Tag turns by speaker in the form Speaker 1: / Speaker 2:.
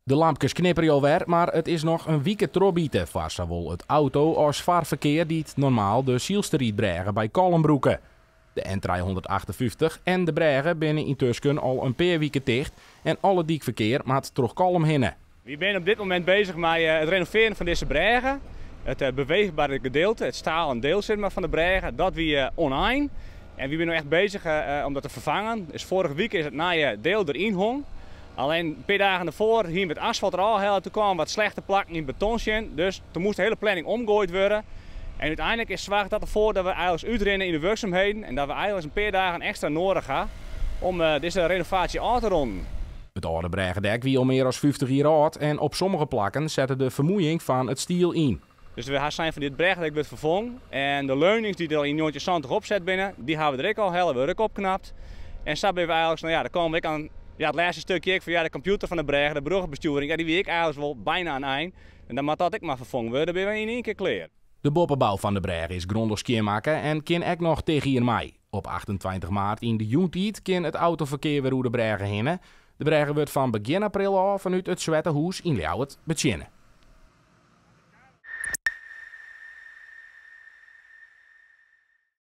Speaker 1: De lampkes knipperje alwer, mar it is noch in wike trochbite foar sawol it auto as farferkear dy't normaal de Sylsterrydbrêge by Kollum brûke. De N358 en de brêge binne yntusken al in pear wike ticht en alle dykferkear moat troch Kollum hinne.
Speaker 2: Wy binne op dit momint bezich mei it renovearjen fan dizze brêge. It beweechbere gedeelte, it stalen diel sis mar, fan de brêge, dat wie onein. En wy binne no echt bezich om dat te ferfangen. Dus foarige wike is it nije diel deryn hong. Allinnich in pear dagen derfoar hiene we it asfalt derôf helle. Doe kamen wat slechte plakken yn it beton sjen. Dus doe moast de hiele planning omgoaid wurde. En úteinlik is soarget dat derfoar dat we eigentlik útrinne yn de wurksumheden en dat we eigentlik in pear dagen ekstra noadich ha om dizze renovaasje ôf te ronden.
Speaker 1: It âlde brêgedek wie al mear as 50 jier âld en op sommige plakken sette de fermoeiïng fan it stiel yn.
Speaker 2: Dus we ha sein fan dit brêgedek wurdt ferfongen en de leunings dy't der al yn 1970 opset binne, dy hawwe we der ek al helle, wurde ek opknapt. En sa binne we eigentlik, no ja, dan komme we ek oan ja, it lêste stukje ek fan ja, de kompjûter fan de brêge, de bruggebestjoering, ja, dy wie ek eigentlik wol byna oan ein. En dan moat dat ek mar ferfongen wurde, dan binne we yn ien kear klear.
Speaker 1: De boppebou fan de brêge is grondich skjinmakke en kin ek noch tig jier mei. Op 28 maart yn de jûntiid kin it autoferkear wer oer de brêge hinne. De brêge wurdt fan begjin april ôf fanút it Swettehûs yn Ljouwert betsjinne.